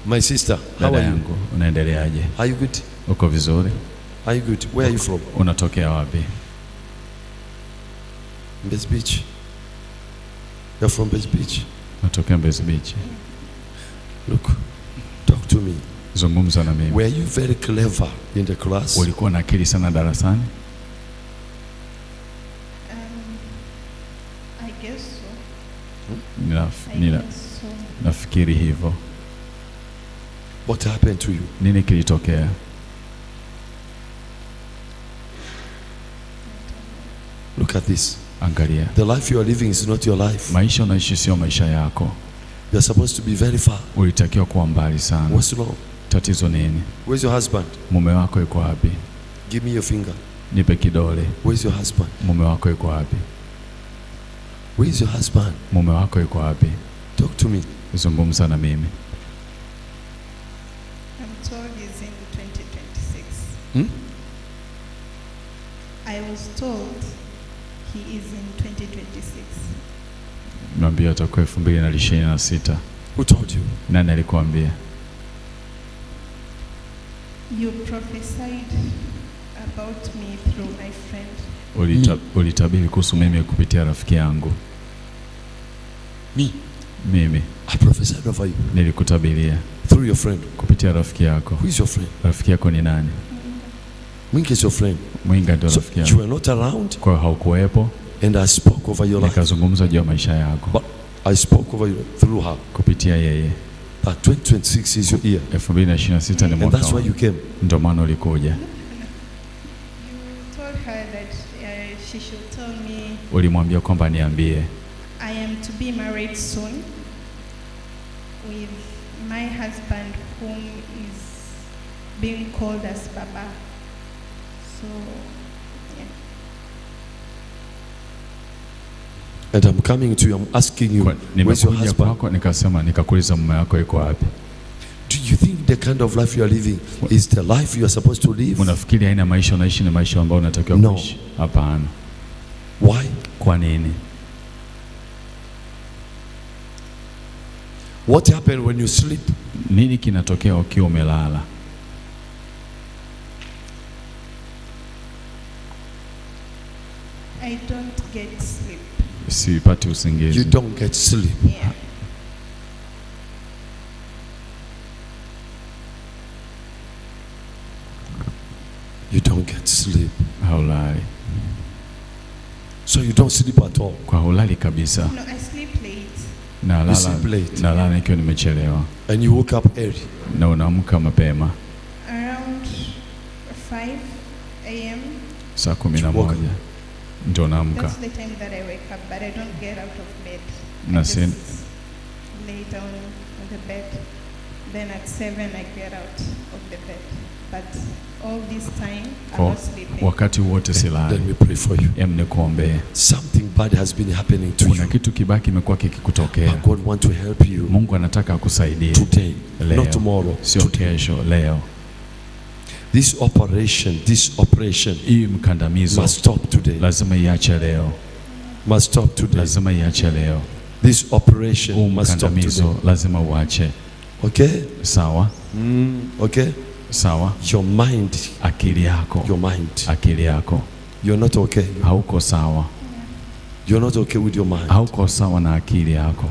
My sister, how Dada are you? yangu, unaendeleaje? Are you good? Uko vizuri? Are you good? Where are you from? Unatokea wapi? Mbezi Beach. You're from Mbezi Beach. Natokea Mbezi Beach. Look, talk to me. Zungumza na mimi. Were you very clever in the class? Ulikuwa na akili sana darasani? I guess so. I guess so. Nafikiri hivyo. What happened to you? Nini kilitokea? Look at this. Angalia, The life you are living is not your life. maisha unaishi sio maisha yako. You are supposed to be very far. Ulitakiwa kuwa mbali sana. What's wrong? Tatizo nini? Where's your husband? Mume wako yuko wapi? Give me your finger. Nipe kidole. Where's your husband? Mume wako yuko wapi? Where's your husband? Mume wako yuko wapi? Talk to me. Zungumza na mimi. I'm told he's in 2026. Hmm? I was told he is in 2026. Niambia atakuwa 2026. Who told you? Nani alikuambia? You prophesied about me through my friend. Ulitabiri kuhusu mimi kupitia rafiki yangu. Me. Mimi I prophesied over you nilikutabiria through your friend. kupitia rafiki yako. Who is your friend? Rafiki yako ni nani? Mwinga is your friend. Mwinga ndio So rafiki you yako. were not around Kwa hiyo haukuwepo, and I spoke over your life. nikazungumza juu ya maisha yako But I spoke over you through her. kupitia yeye. That 2026 is your year. 2026 ni And mwaka that's why you wangu. came. Ndio maana ulikuja. You told her that she should tell me Ulimwambia kwamba niambie I am to be married soon with my husband, whom is being called as Baba. So, yeah. And I'm coming to you, I'm asking you, where's your nimekuja husband? kwako nikasema, nikakuuliza mume wako yuko wapi? Do you think the kind of life you are living is the life you are supposed to live? Unafikiri aina ya maisha unaishi ni maisha ambayo unatakiwa No. kuishi? Hapana. Why? Kwa nini? What happened when you sleep? Nini kinatokea ukiwa umelala? I don't get sleep. Sipati usingizi. You don't get sleep. Yeah. You don't get sleep. Haulali. So you don't sleep at all. Kwa hulali kabisa. No, I sleep late. Nalala, You sleep late. nalala nikiwa nimechelewa. And you woke up early. Na unaamka mapema Around 5 a.m. saa 11 ndio naamka. That's the time that I wake up, but I don't get out of bed. Na I just lay down on the bed. Then at 7 I get out of the bed. But all this time I'm not sleeping. Wakati wote silali. Let me pray for you. Em, nikuombee. Something bad has been happening to Kuna you. kitu kibaya kimekuwa kikikutokea. But God wants to help you Mungu anataka akusaidie today, leo, not tomorrow. sio Today. kesho, leo. This operation Hii mkandamizo must stop today. lazima iache leo, Must stop today. lazima iache leo. This operation Huu must stop today. mkandamizo lazima uache. Okay? Sawa Okay? sawa. Your mind, Akili yako, your mind. akili yako You're not okay. hauko sawa, You're not okay with your mind. hauko sawa na akili yako.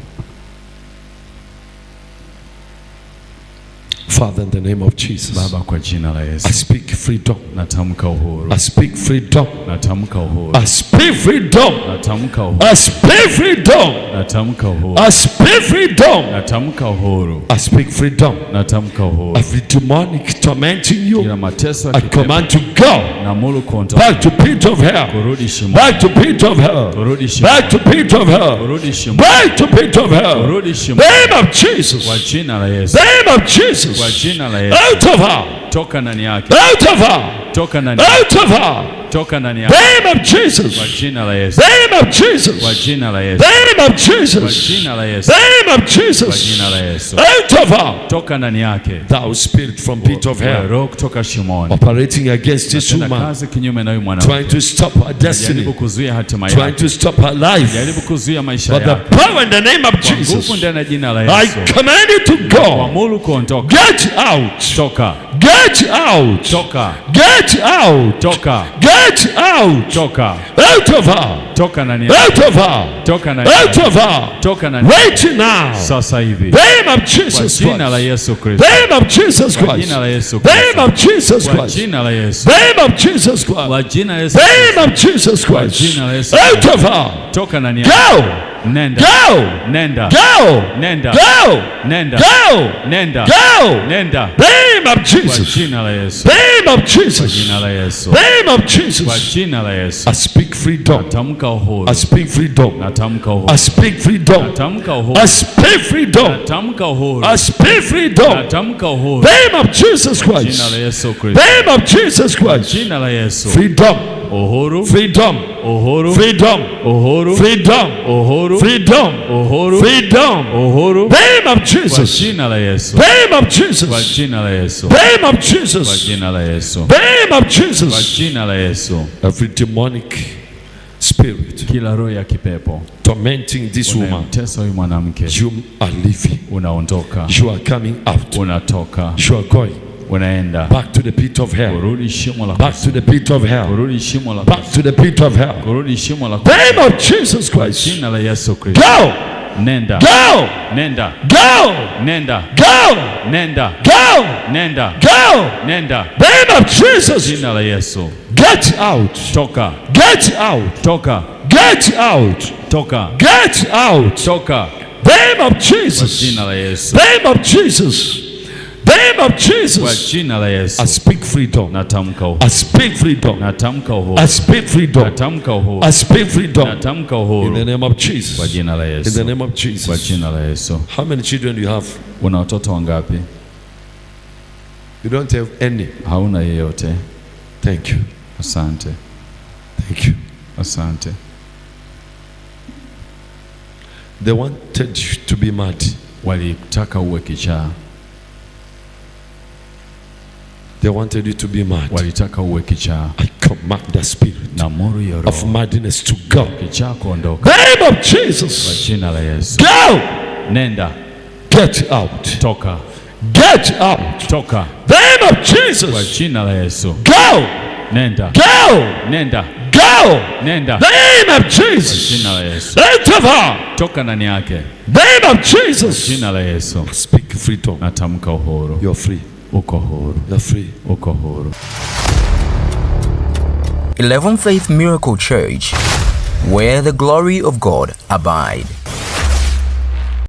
Father, in the name of Jesus, Baba, kwa jina la I Yesu speak freedom. natamka uhuru, I speak freedom. natamka uhuru, I speak freedom. natamka uhuru, I speak freedom. natamka uhuru, I speak freedom. natamka uhuru, I speak freedom. natamka uhuru. Every demonic tormenting you, Kila mateso ya I kipepo command to go naamuru kuondoka, back to pit of hell. kurudi shimoni, Back to pit of hell. kurudi shimoni, Back to pit of hell. kurudi shimoni, Back to pit of hell. kurudi shimoni, Name of kwa Jesus. jina la Yesu, Name of kwa Jesus. jina la Yesu, Out of her. toka ndani yake, Out of her. toka ndani, Out of her. Toka ndani yake. Name of Jesus. Kwa jina la Yesu. Name of Kwa Jesus. jina la Yesu. Name of Kwa Jesus. jina la Yesu. Name of Kwa Jesus. jina la Yesu. Out of her. Toka ndani yake. Thou spirit from pit of Wewe hell, roho kutoka shimoni. operating against this Tenda woman, kazi kinyume na huyu trying mwanamke. to stop her destiny, Jaribu kuzuia hatima trying yake. to stop her life. Jaribu kuzuia maisha But the yake. power in the name of Kwa nguvu Jesus, ndani ya jina la I Yesu. command you to go. Kuamuru kuondoka. Get out. Toka. Get out. Toka. Get out. Toka. Get out. Toka. Out of her. Toka ndani yake. Out of her. Toka ndani Out yake. of her. Toka ndani yake. Right now. Sasa hivi. Name of Kwa Jesus jina la Christ. Yesu Kristo. Name of Jesus Kwa Christ. jina la Yesu Name Kristo. of Jesus Kwa Christ. jina la Yesu. Name of Jesus Christ. Kwa jina la Yesu. Name of Jesus Christ. jina la Yesu. Out of her. Toka ndani yake. Go. Nenda. Go. Nenda. Go. Nenda. Go. Nenda. Go. Nenda. Go. Nenda. Name of Kwa Jesus. jina la Yesu. Name of Kwa Jesus. jina la Yesu. Name of Kwa Jesus. jina la Yesu. I speak freedom. Natamka I uhuru. speak freedom. Natamka I uhuru. speak freedom. Natamka uhuru. I speak freedom. Natamka uhuru. I speak freedom. Natamka uhuru. Name of Jesus Jina la Christ. Yesu Kristo. Name of Jesus Christ. Jina la Yesu. Freedom. Uhuru. Freedom. Uhuru. Freedom. Uhuru. Freedom. Uhuru. Freedom. Uhuru. Freedom. Uhuru. Name of Kwa Jesus. jina la Yesu. Name of Kwa Jesus. jina la Yesu. Name of Kwa Jesus. jina la Yesu. Name of Kwa Jesus. jina la Yesu. Every demonic spirit Kila roho ya kipepo tormenting this woman, unayemtesa huyu mwanamke, you are leaving. unaondoka, You are coming out. unatoka, You are going unaenda back to the pit of hell. kurudi shimo la Back to the pit of hell. kurudi shimo la Back to the pit of hell. kurudi shimo la Name of Jesus Christ. jina la Yesu Kristo. Go! Nenda, Go! nenda, Go! nenda, Go! nenda, Go! nenda, Go! nenda. Name of Jesus. Jina la Yesu. Get out. Toka, Get out. toka, Get out. toka, Get out. toka. Name of Kwa Jesus. jina la Yesu. Name of Jesus. Name of Kwa Jesus. jina la I Yesu. speak freedom. Natamka uhuru. I speak freedom. Natamka I uhuru. speak freedom. Natamka uhuru. I speak freedom. Natamka In the uhuru. name of Kwa Jesus. jina la In the Yesu. name of Kwa Jesus. jina la Yesu. How many children do you have? Una watoto wangapi? You don't have any. Hauna yeyote. Thank you. Asante, Thank you. asante. They wanted you to be mad. Walitaka uwe kichaa, They wanted you to be mad. walitaka uwe kichaa. I command the spirit Naamuru hiyo of roho madness to go. kichaa kuondoka Name of kwa Jesus. jina la Yesu. Go. Nenda, Get out. toka, Get out. toka Name of kwa Jesus. jina la Yesu. Go. Nenda, Go. nenda, Go. nenda Name of kwa Jesus. jina la Yesu. Out of her. Toka ndani yake, Name of Jesus. jina la Yesu. Speak freedom. Natamka uhuru, You're free. uko huru, You're free. uko huru. 11 Faith Miracle Church, where the glory of God abide.